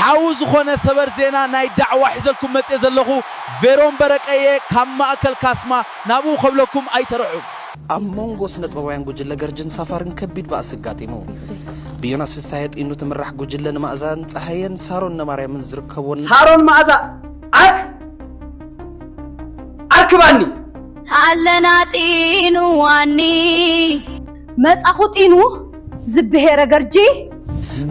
ሓው ዝኾነ ሰበር ዜና ናይ ዳዕዋ ሒዘልኩም መጽየ ዘለኹ ቬሮን በረቀየ ካብ ማእከል ካስማ ናብኡ ከብለኩም ኣይተርዑ። ኣብ መንጎ ስነጥበባውያን ጉጅለ ገርጅን ሳፋርን ከቢድ ባእሲ ኣጋጢሙ። ብዮናስ ፍሳሐ ጢኑ ትምራሕ ጉጅለ ንማእዛን ጸሃየን ሳሮን ነማርያምን ዝርከቦን ሳሮን መኣዛ ዓክ ኣርክባኒ ኣለና ጢኑ ዋኒ መጻኹ ጢኑ ዝብሄረ ገርጂ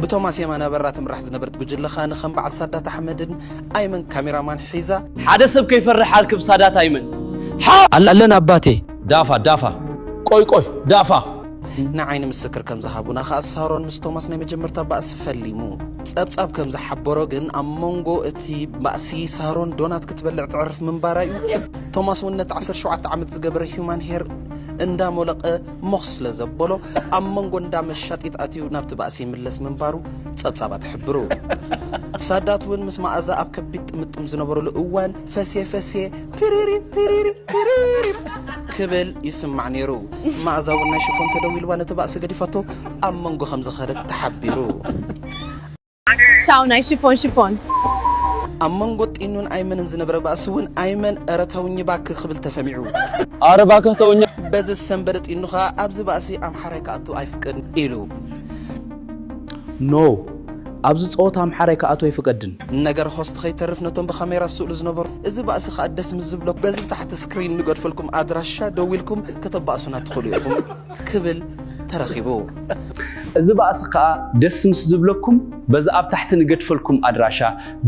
ብቶማስ የማነ ኣበራ ትምራሕ ዝነበረት ጉጅለ ኸኣ ንኸም በዓል ሳዳት ኣሕመድን ኣይመን ካሜራማን ሒዛ ሓደ ሰብ ከይፈርሕ ኣርክብ ሳዳት ኣይመን ሓ ኣለና ኣባቴ ዳፋ ዳፋ ቆይ ቆይ ዳፋ ንዓይኒ ምስክር ከም ዝሃቡና ኸኣ ሳሮን ምስ ቶማስ ናይ መጀመርታ ባእሲ ፈሊሙ። ጸብጻብ ከም ዝሓበሮ ግን ኣብ መንጎ እቲ ባእሲ ሳሮን ዶናት ክትበልዕ ትዕርፍ ምንባራ እዩ። ቶማስ እውን ነቲ ዓሰርተ ሸውዓተ ዓመት ዝገበረ ሂዩማን ሄር እንዳ ሞለቐ ሞኽ ስለ ዘበሎ ኣብ መንጎ እንዳ መሻጢት ኣትዩ ናብቲ ባእሲ ይምለስ ምንባሩ ጸብጻባት ይሕብሩ። ሳዳት እውን ምስ መኣዛ ኣብ ከቢድ ጥምጥም ዝነበሩሉ እዋን ፈስየ ፈስየ ፒሪሪ ፒሪሪ ፒሪሪ ክብል ይስማዕ ነይሩ። መኣዛ እውን ናይ ሽፎን ተደዊልዋ ነቲ ባእሲ ገዲፋቶ ኣብ መንጎ ከም ዝኸደት ተሓቢሩ። ቻው ናይ ሽፎን ሽፎን ኣብ መንጎ ጢኑን ኣይመንን ዝነበረ ባእሲ እውን ኣይመን እረ ተውኝ ባክ ክብል ተሰሚዑ። ኣረ ባክህ ተውኛ። በዚ ዝሰንበደ ጢኑ ኸኣ ኣብዚ ባእሲ ኣምሓራይ ክኣቱ ኣይፍቅድን ኢሉ። ኖ ኣብዚ ጸወታ ኣምሓራይ ክኣቱ ኣይፍቀድን። ነገር ሆስት ኸይተርፍ ነቶም ብኻሜራ ዝስእሉ ዝነበሩ እዚ ባእሲ ኸኣ ደስ ምስ ዝብለኩም በዚ ብታሕቲ ስክሪን ንገድፈልኩም ኣድራሻ ደዊልኩም ከተባእሱና ትኽእሉ ኢኹም ክብል ተረኺቡ። እዚ ባእሲ ከኣ ደስ ምስ ዝብለኩም በዚ ኣብ ታሕቲ ንገድፈልኩም ኣድራሻ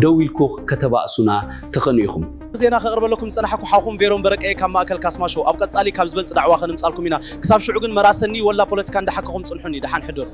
ደዊልኩ ከተባእሱና ትኽእሉ ኢኹም። ዜና ከቕርበለኩም ዝጸናሕኩ ሓውኹም ቬሮን በረቀየ ካብ ማእከል ካስማ ሾው። ኣብ ቀጻሊ ካብ ዝበልጽ ዳዕዋ ከነምጻልኩም ኢና። ክሳብ ሽዑ ግን መራሰኒ ወላ ፖለቲካ እንዳሓከኹም ጽንሑኒ። ደሓን ሕደሩ።